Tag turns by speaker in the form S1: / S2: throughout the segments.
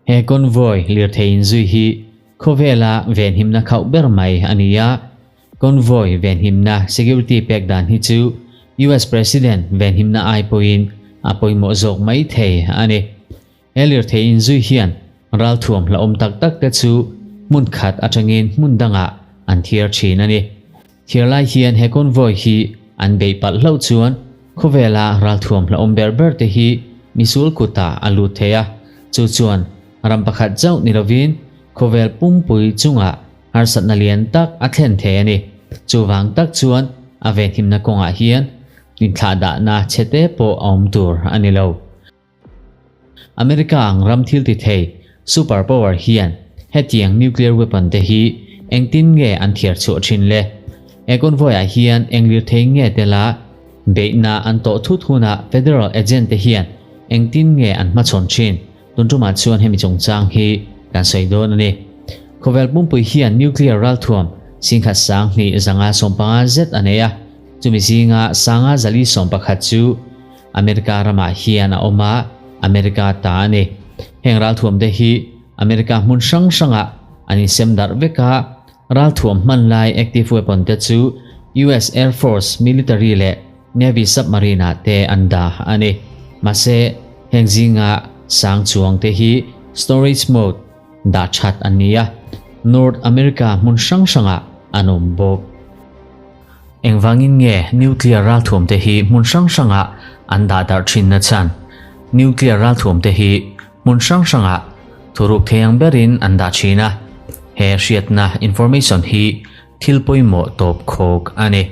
S1: He convoy lirthei inzui hi khawvela venhimna khauh ber mai a ni a, convoy venhimna security pek dan hi chu US President venhimna ai pawhin a pawimawh zawk mai thei a ni. He lirthei inzui hian ralthuam hlauhawm tak tak te chu hmun khat atangin hmun dangah an thiar thin a ni. Thiar lai hian he convoy hi an beih palh hlauh chuan khawvela ralthuam hlauhawm ber ber te hi misual kutah a lut thei a, chu chuan ram pakhat chauh ni lovin khawvel pumpui chungah harsatna lian tak a thlen thei a ni. Chuvang tak chuan a venhimna kawngah hian inthlahdahna chhete pawh a awm tur a ni lo. America ang ram thil ti thei super power hian hetiang nuclear weapon te hi engtin nge an thiar chhuah thin le? He convoy ah hian eng lirthei nge tela beihna an tawh thut hunah federal agent te hian engtin nge an hmachhawn thin? Tun tumah chuan hemi chungchang hi kan sawi dawn a ni. Khawvel pumpui hian nuclear ralthuam singkhat 2550 zet a nei a, chumi zinga 5411 chu America ramah hian a awm a, America ta a ni. Heng ralthuam te hi America hmun hrang hrangah an insem darh vek a, ralthuam hman lai active weapon te chu US Air Force military leh Navy submarine ah te an dah a ni. Mahse, heng zinga sang chuang te hi storage mode dah that an ni a, North America hmun hrang hrangah an awm bawk. Engvangin nge nuclear ralthuam te hi hmun hrang hrangah an dah darh thin na chhan? Nuclear ralthuam te hi hmun hrang hrangah thuruk thei ang berin an dah thin a, he hriatna, information, hi thil pawimawh tawp khawk a ni.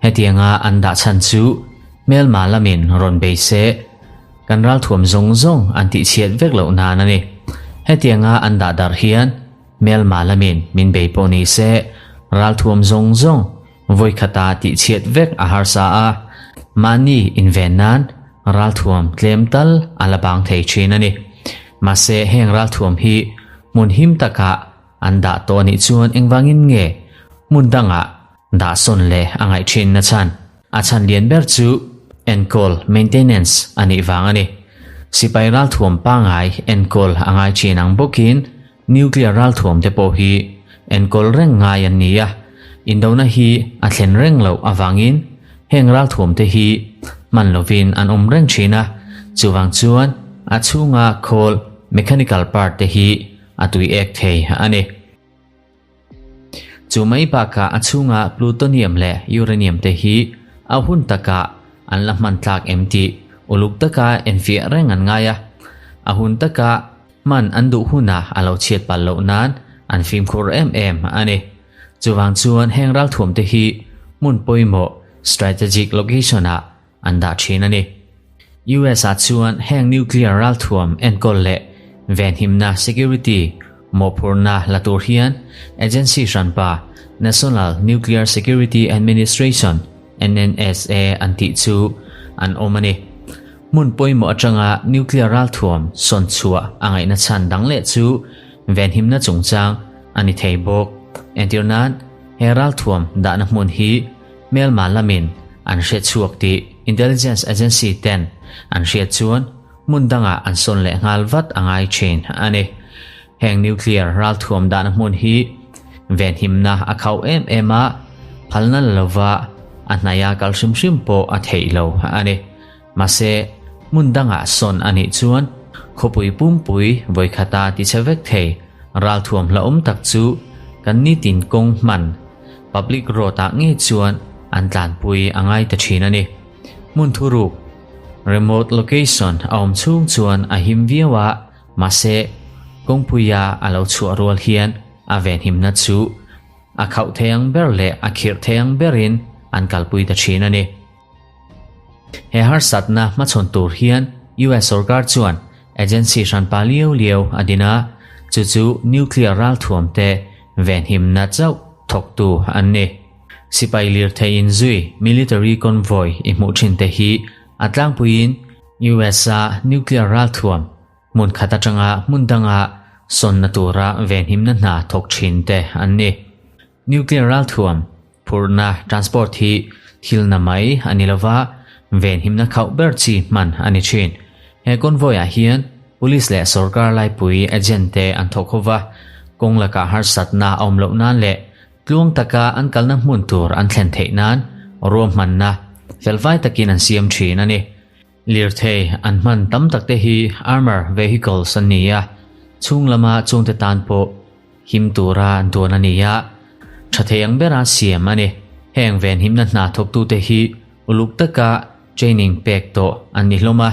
S1: Hetianga an dah chhan chu hmelma lamin rawn bei se kan ralthuam zawng zawng an tihchhiat vek loh nan a ni. Hetianga an dah darh hian Hmelma lamin min bei pawh ni se, ralthuam zawng zawng vawikhata tihchhiat vek a harsa a, mahni inven nan ralthuam tlem tal a la bang thei thin a ni. Mahse heng ralthuam hi hmun him takah an dah tawh anih chuan engvangin nge hmun dangah dah sawn leh a ngaih thin na chhan? A chhan lian ber chu enkawl, maintenance, a nih vang a ni. Sipai ralthuam pangai enkawl a ngai thin ang bawkin Nuclear ralthuam te pawh hi enkawl reng ngai an ni a, indona hi a thlen reng loh avangin heng ralthuam te hi hman lovin an awm reng thin a, chuvang chuan a chhunga khawl, mechanical part, te hi a tui ek thei a ni. Chu mai bakah a chhunga plutonium leh uranium te hi a hun takah an la hman tlak em tih uluk taka enfiah reng an ngai a, a hun taka Hman an duh hunah a lo chhiat palh loh nan an fimkhur em em a ni. Chuvang chuan heng ralthuam te hi hmun pawimawh, strategic location, ah an dah thin a ni. US ah chuan heng nuclear ralthuam enkawl leh venhimna, security, mawhphurhna la tur hian agency hranpa National Nuclear Security Administration, NNSA, an tih chu an awm a ni. Hmun pawimawh atanga nuclear ralthuam sawn chhuah a ngaihna chhan dang leh chu venhimna chungchang a ni thei bawk. Entir nan, he ralthuam dahna hmun hi hmelma lamin an hre chhuak tih intelligence agency ten an hriat chuan hmun dangah an sawn leh nghal vat a ngai thin a ni. Heng nuclear ralthuam dahna hmun hi venhimna a khauh em em a, phalna la lova a hnaia kal hrim hrim pawh a theih lo a ni. Mahse, hmun dangah sawn a nih chuan khawpui pumpui vawikhata tichhe vek thei ralthuam hlauhawm tak chu kan nitin kawng hman public road-ah ngei chuan an tlanpui a ngai ta thin a ni. Hmun thuruk, remote location, a awm chhung chuan a him viau a, mahse, kawngpuia a lo chhuah rual hian a venhimna chu a khauh thei ang ber leh a khirh thei ang berin an kalpui ta thin a ni. He harsatna hmachhawn tur hian US sorkar chuan agency hranpa liau liau a din a, chu chu nuclear ralthuam te venhimna chauh thawktu an ni. Sipai lirthei inzui, military convoy, i hmuh thin te hi a tlangpuiin US a nuclear ralthuam hmun khat atanga hmun danga sawnna tura venhimna hna thawk thin te an ni. Nuclear ralthuam Phurhna, transport, hi thil na mai a ni lova, venhimna khauh ber chi hman a ni thin. He convoy ah hian Police leh sorkar laipui agent te an thawk ho va, kawng lakah harsatna a awm loh nan leh tluang taka an kalna hmun tur an thlen theih nan ruahmanna felfai takin an siam thin a ni. Lirthei an hman tam tak te hi armour vehicles an ni a, chhung lama chungte tan pawh him tura an tuan a ni a, tha thei ang bera siam a ni. Heng venhimna hna thawktute hi uluk taka training pek tawh an ni hlawm a,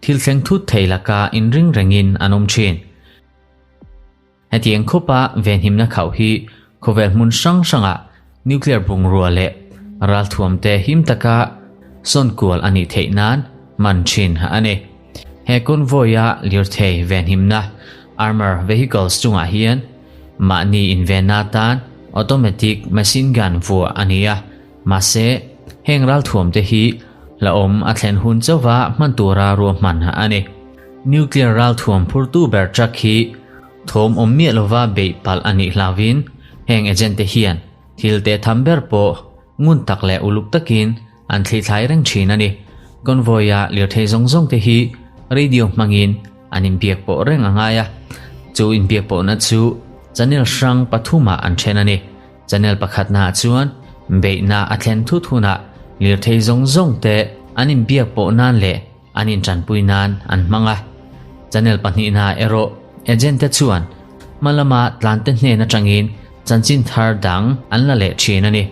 S1: thil thleng thut thei laka inring rengin an awm thin. Hetiang khawpa venhimna khauh hi khawvel hmun hrang hrangah nuclear bungrua leh ralthuamte him taka sawn kual a nih theih nan hman thin a ni. He convoy-a lirthei venhimna armour vehicles chungah hian mahni invenna atan automatic machine gun vuah a ni a, mahse heng ralthuamte hi hlauhawm a thlen hun chauha hman tura ruahman a ni. Nuclear ralthuam phurtu ber truck hi thawm awm miah lova beih palh a nih hlauvin heng agent te hian thil teh tham ber pawh ngun tak leh uluk takin an thlithlai reng thin a ni. Convoy-a lirthei zawng zawng te hi radio hmangin an inbiak pawh reng a ngai a, chu inbiak pawhna chu channel hrang pathumah an then a ni. Channel pakhatnaah chuan beihna a thlen thut hunah lirthei zawng zawng te an inbiak pawh nan leh an intanpui nan an hmang a. Channel pahnihnaah erawh agent te chuan hma lama tlante hnen atangin chanchin thar dang an la leh thin a ni.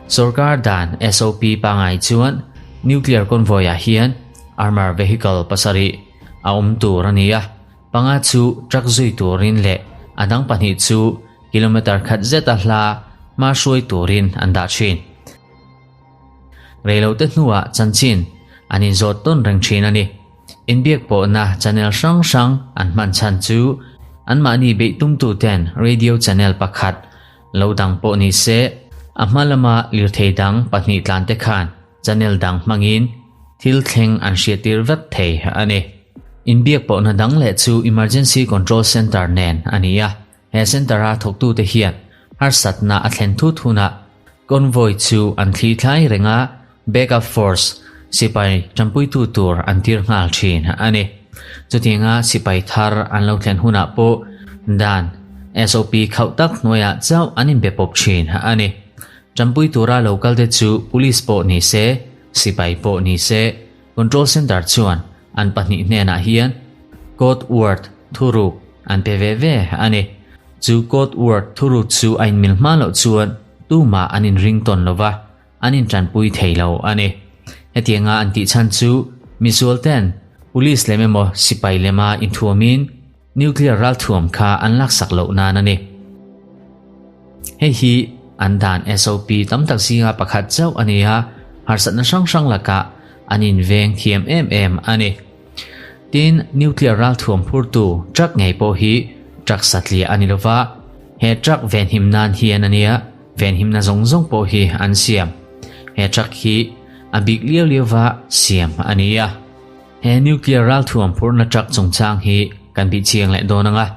S1: Sorkar dan SOP pangai chuan nuclear convoy-ah hian armour vehicle pasarih a awm tur a ni a, panga chu truck zui turin leh a dang pahnih chu kilometre khat zeta hla hma hruai turin an dah thin. Reilote hnuah chanchin an inzawt tawn reng thin a ni. Inbiak pawhna channel hrang hrang an hman chhan chu anmahni beih tumtuten radio channel pakhat lo dang pawh ni se, a hma lama lirthei dang pahnih tlante khan channel dang hmangin thil thleng an hriattir vek thei a ni. Inbiak pawhna dang leh chu Emergency Control Centre nen a ni a. He centre-a thawktute hian harsatna a thlen thut hunah convoy chu an thli thlai reng a, backup force, sipai tanpuitu tur an tir nghal thin a ni. Chutianga sipai thar an lo thlen hunah pawh dan SOP khauh tak hnuaiah chauh an inbe pawp thin a ni. Tanpui tura lo kalte chu police pawh ni se, sipai pawh ni se, Control Centre chuan an pahnih hnenah hian code word thuruk an pe ve ve a ni. Chu code word thuruk chu a inmil hma loh chuan tumah an inring tawn lo va, an intanpui thei lo a ni. Hetianga an tih chhan chu misual ten police lem emaw sipai lema inthuamin nuclear ralthuam kha an laksak loh nan a ni. Hei hi an dan SOP tam tak zinga pakhat chauh a ni a, harsatna hrang hrang lakah an inveng thiam em em a ni. Tin, nuclear ralthuam phurtu truck ngei pawh hi truck satliah a ni lova, he truck venhim nan hian a nia, venhimna zawng zawng pawh hi an siam. He truck hi a bik liau liauva siam a ni a. He nuclear ralthuam phurna truck chungchang hi kan bih chiang leh dawn ang a,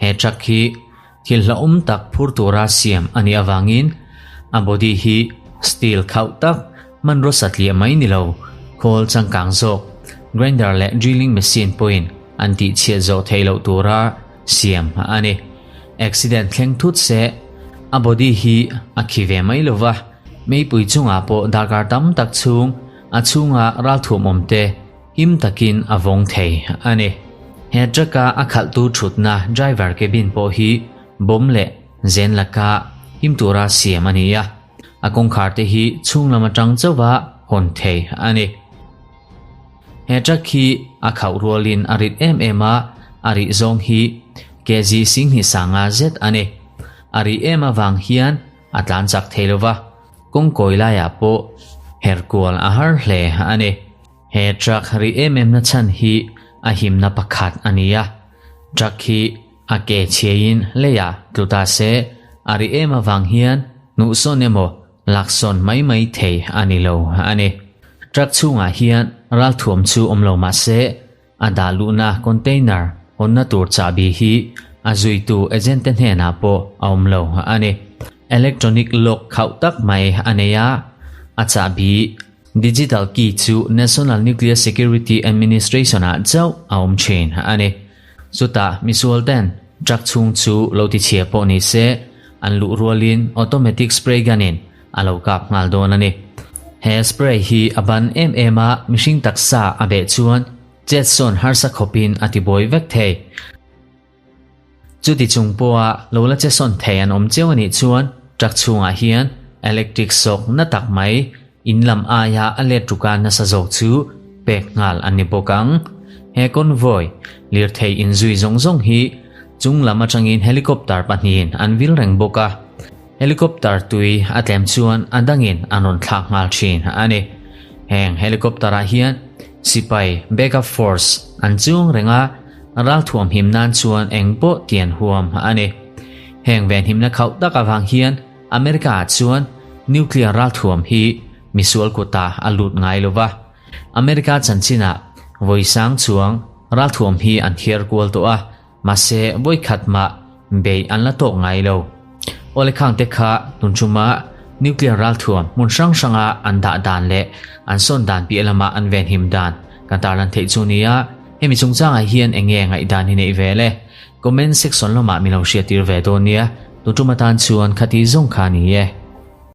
S1: he truck hi Thil hlauhawm tak phur tura siam a nih avangin a body hi steel khauh tak hmanraw satliah mai ni lo, khawl changkang zawk, grinder leh drilling machine pawhin an tihchhiat zawh theih loh tura siam a ni. Accident thleng thut se a body hi a khi ve mai lo va, meipui chungah pawh darkar tam tak chhung a chhunga ralthuam awmte Him takin a vawng thei a ni. He truck-a a khalhtu thutna driver cabin pawh hi bomb leh zen laka him tura siam a ni a, a kawngkhar te hi chhung lam atang chauha hawn thei a ni. He truck hi a khauh rualin a rit em em a, a rih zawng hi kg singhnih sanga zet a ni. A rih em avang hian a tlan chak thei lova, kawngkawi laiah pawh her kual a har hle a ni. He truck ri em em na chhan hi a himna pakhat a ni a, truck hi a ke chhiaiin leiah tlu ta se a ri em avang hian hnuhsawn emaw laksawn mai mai thei a ni lo a ni. Truck chhungah hian ralthuam chu awm lo mah se a dah luhna container hawnna tur chahbi hi a zuitu agent te hnenah pawh a awm lo a ni. Electronic lock khauh tak mai a nei a, a chahbi. Digital key chu National Nuclear Security Administration-ah chauh a awm thin a ni. Chutah misual ten truck chhung chu lo ti chhia pawh ni se, an luh rualin automatic spray gun-in a lo kap nghal dawn a ni. He spray hi a ban em em a, mihring taksa a beh chuan chet sawn harsa khawpin a ti buai vek thei. Chuti chung pawha lo la che sawn thei an awm cheu a nih chuan truck chhungah hian electric sawk na tak mai in lam aia a let ruka nasa zawk chu pek nghal a ni bawk ang. He convoy lirthei inzui zawng zawng hi chung lam atangin helicopter pahnihin an vil reng bawk a, helicopter tui a tlem chuan a dangin an rawn thlak nghal thin a ni. Heng helicopter ah hian sipai backup force an chuang reng a, Ralthuam him nan chuan eng pawh tian huam a ni. Heng venhimna khauh tak avang hian America ah chuan nuclear ralthuam hi misual kutah a lut ngai lo va. America chanchinah vawi sang chuang ralthuam hi an thiar kual tawh a, mahse vawi khat mah beih an la tawk ngai lo. Awle khangte kha tunṭuma nuclear ralthuam hmun hrang hranga an dah dan leh an sawn dan piah lama an venhim dan kan tarlan theih chu nia. Hemi chungchangah hian eng nge ngaihdan hi neih ve le? Comment section lamah min lo hriattir ve dawn nia. Tunṭum atan chuan khati zawng kha ni e.